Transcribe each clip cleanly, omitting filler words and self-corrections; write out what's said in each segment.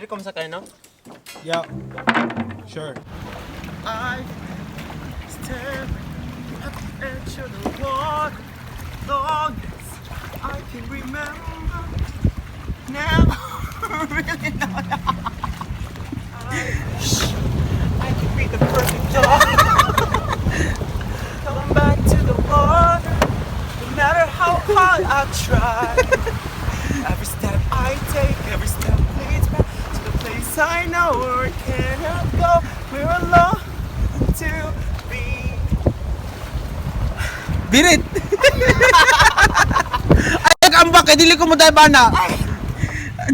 Dili ko masakay, no? Yeah. Sure. I stand at the edge of the water, long as I can remember. Never really know. Shh, I can be the perfect dog. Come back to the water, no matter how hard I try. Every step I take, every step leads back to the place I know where I cannot go, where I long to be. Birit! Ay, ambak eh, dili ko mo bana.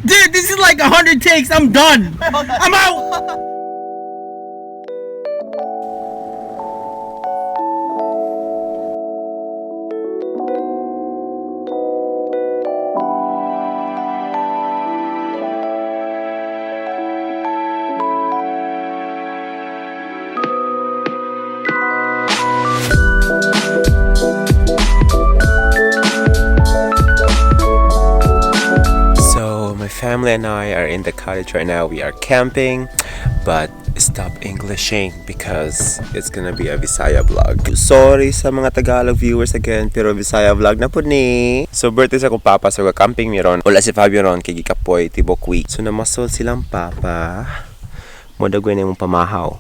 Dude, this is like 100 takes. I'm done. I'm out. So my family and I are in the cottage right now. We are camping, but stop Englishing because it's gonna be a Bisaya vlog. Sorry sa mga Tagalog viewers again, pero Bisaya vlog na po ni. So birthday sa akong papa, so camping mi ron. Wala si Fabio ron kay gikapoy tibok week. So namasol silang papa. Mo dagway na imong pamahaw.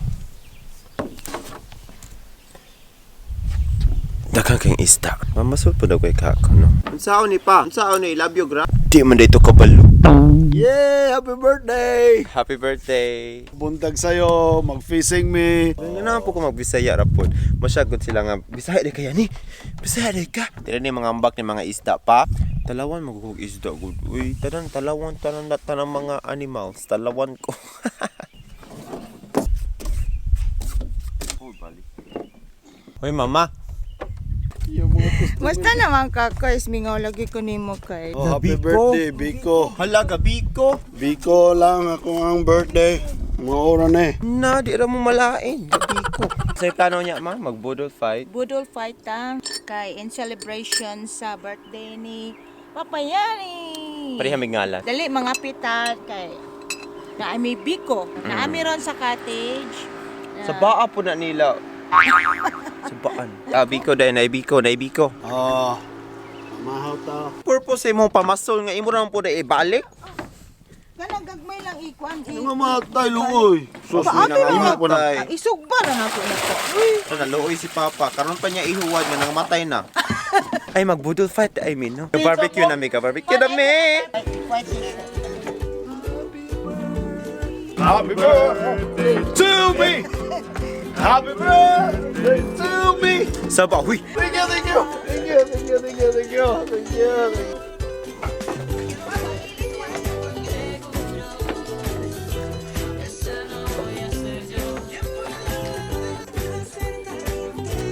Daghang kayong isda. Mamasol po dagway ka ako, no? Unsaon ni pa? Unsaon ni love you gra? Di man dito kabalo. Yeah! Happy birthday! Happy birthday! Buntag sa'yo, mag-facing me. Ano naman po ko magbisaya ra pod. Masyagod sila nga Bisaya di kaya ni. Bisaya di ka. Tira ni mga ambak ni mga isda pa. Talawan magugog isda gud. Uy, tanan talawan tanan tanang mga animals. Talawan ko. Hoy mama. Yung mga customer. Basta naman ka, guys. Mingaw lagi ko nimo kay. Oh, happy Biko. birthday, Biko. Hala gabi ko. Biko lang ako ang birthday. Mga oras na eh. Na, di ra mo malain. Gabi ko. Sa plano niya ma, magbudol fight. Budol fight ta kay in celebration sa birthday ni Papa Yani. Pareha may ngalan. Dali mga pita kay naami biko. Naami ron sa cottage. Sa baa po na nila. Sa baan. Ah, Biko dahil na Biko, na Biko. Ah, mahaw ta. Purpose imong pamasol nga imo ra man po na ibalik. Kanang gagmay lang ikuan. Ano nga mahatay, luoy? Sus, Paano na imo po na. Tay. Ah, isugba ra na ko na to. Uy, So naluoy si Papa, karon pa niya ihuwad nga nangamatay na. Ay magbudol fight, I mean, no. Barbecue na mi ka, barbecue na mi. Fight siya. Happy birthday to me! Happy birthday to me! Saba, huy. Thank you, thank you! Thank you, thank you, thank you, thank you, thank you. Thank you.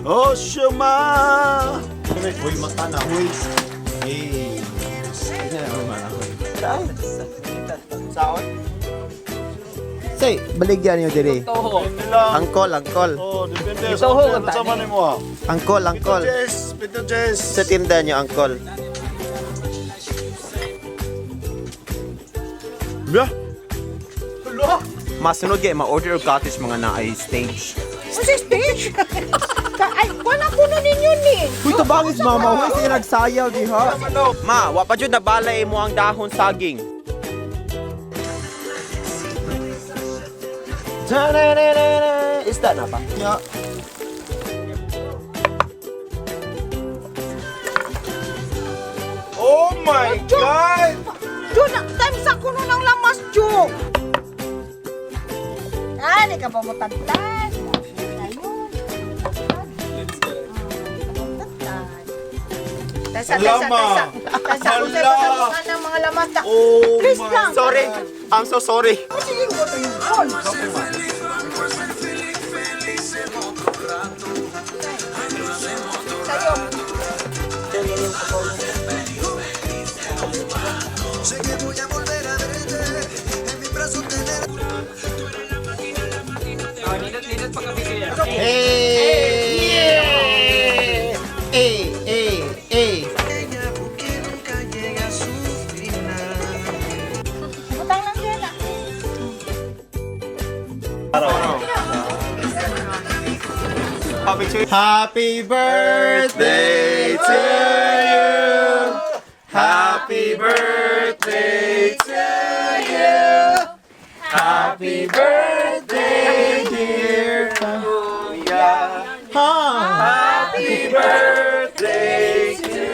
Oh, Shema! Uy, mata na, huy. Hey. Saon? Say, baligyan niyo diri. Angkol, angkol. Oh, depende sa hotel. Sa man mo. Ah. Angkol, Pito angkol. Jess, Pito Jess. Sa tinda niyo, angkol. Blah! Masunod kay ma-order og cottage mga naay stage. Unsa stage? Ay, wala ko na ninyo ni. Uy, tabangis mama, uy, siya nagsayaw diha. Ma, wa pa jud nabalay mo ang dahon saging. Ta-na-na-na-na. Isda na pa. Yeah. Oh my God! Jo, na, time sa kuno ng lamas, Jo. Ah, di ka pa mo tagtan. Ayun. Tagtan. Tasa, tasa, Lama. tasa. Tasa, unsay Hala. pa sa mga ng mga lamas ta. Oh Please my lang. Sorry. I'm so sorry. Oh, sige ko to yung call. Sayo. Hey! Hey, hey, hey. Butang lang dyan ah. Happy birthday to you. Happy birthday to you. Happy birthday, dear Kuya. Happy birthday to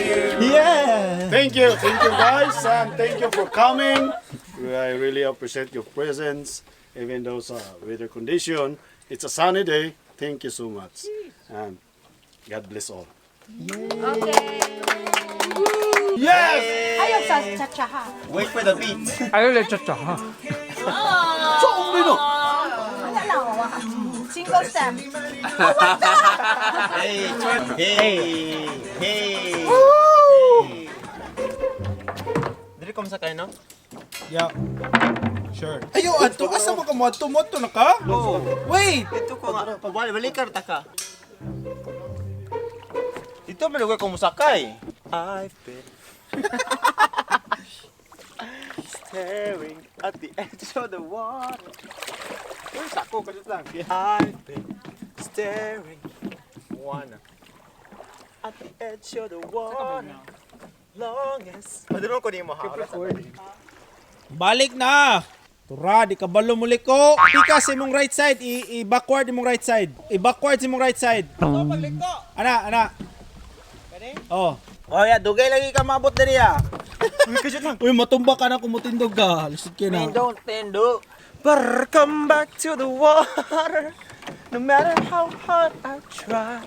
you. Yeah. Thank you guys, and thank you for coming. I really appreciate your presence, even though it's a weather condition. It's a sunny day. Thank you so much, and God bless all. Okay. Yes! Ayaw sa cha-cha. Wait for the beat. Ayaw le cha-cha. Wala lang, wawa. Single step. Hey, hey, hey. Dili ko masakay, no? Yeah. Sure. Ayo, ato asa mo ka mo ato mo na ka? Oo. Wait. Ito ko nga. Balik ka ta ka. Dito man lugar ko musakay. I've been staring at the edge of the water. Uy, sako kasi lang. I've been staring one at the edge of the water. Longest. Padulong ko nimo ha. Balik na. Tura, di ka balo muli ko. Pika sa imong right side, i-backward imong right side. I-backward sa imong right side. Ana, ana. Oh. Oh yeah, dugay lagi ka maabot diri ah. Uy, matumba ka na kung mutindog ka. Lisod ka na. Don't tendo. But come back to the water. No matter how hard I try.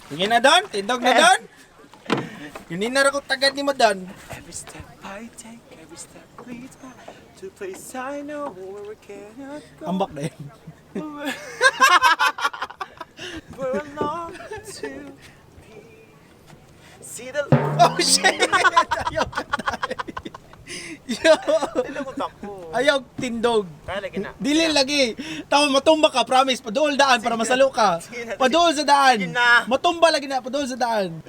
Sige na don, tindog na don. Hindi na ko tagad ni mo don. Every step I take, every step leads back to a place I know where we cannot go. Ambak na yun. Where I long to be. See the Oh shit! Ayaw ka tayo. Yo! Ayaw tindog. Kaya lagi na. Dili lagi. Tama matumba ka, promise. Paduol daan para masalo ka. Paduol sa daan. Sige na. Matumba lagi na, paduol sa daan.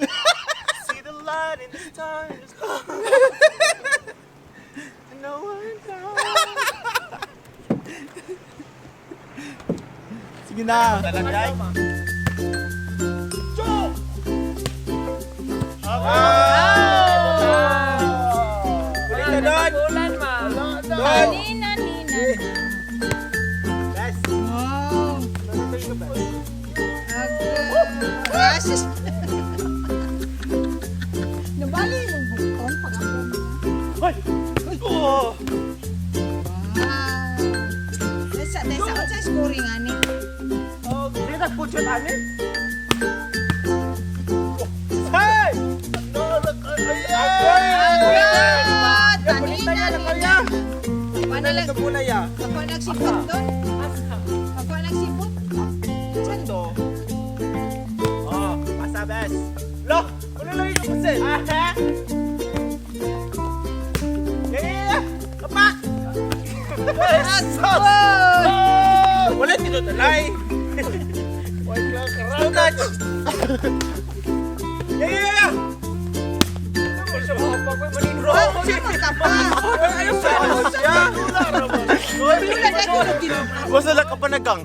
See the light in the stars. No one knows. Sige na. Ulit na doon. Doon. Nina, nina. Wow. Aga. Nabali yung bukong pag ako. Hoy! Oh! Wow. Desa, desa, unsa scoring ani? Dili ta puchot ani? Hey! Aga, tanina, nina. Paano lang, Muna ya. ako nagsipot doon? Ako nagsipot? Saan? Oh, pasabes. Lo, wala lang yung pusit. Aha. Yeah! Kapak! Wow! Wala dito talay. Slow touch. Yeah! Oh, ka pa. Ayaw sa siya. Wala na ko Basta lang ka pa nagang.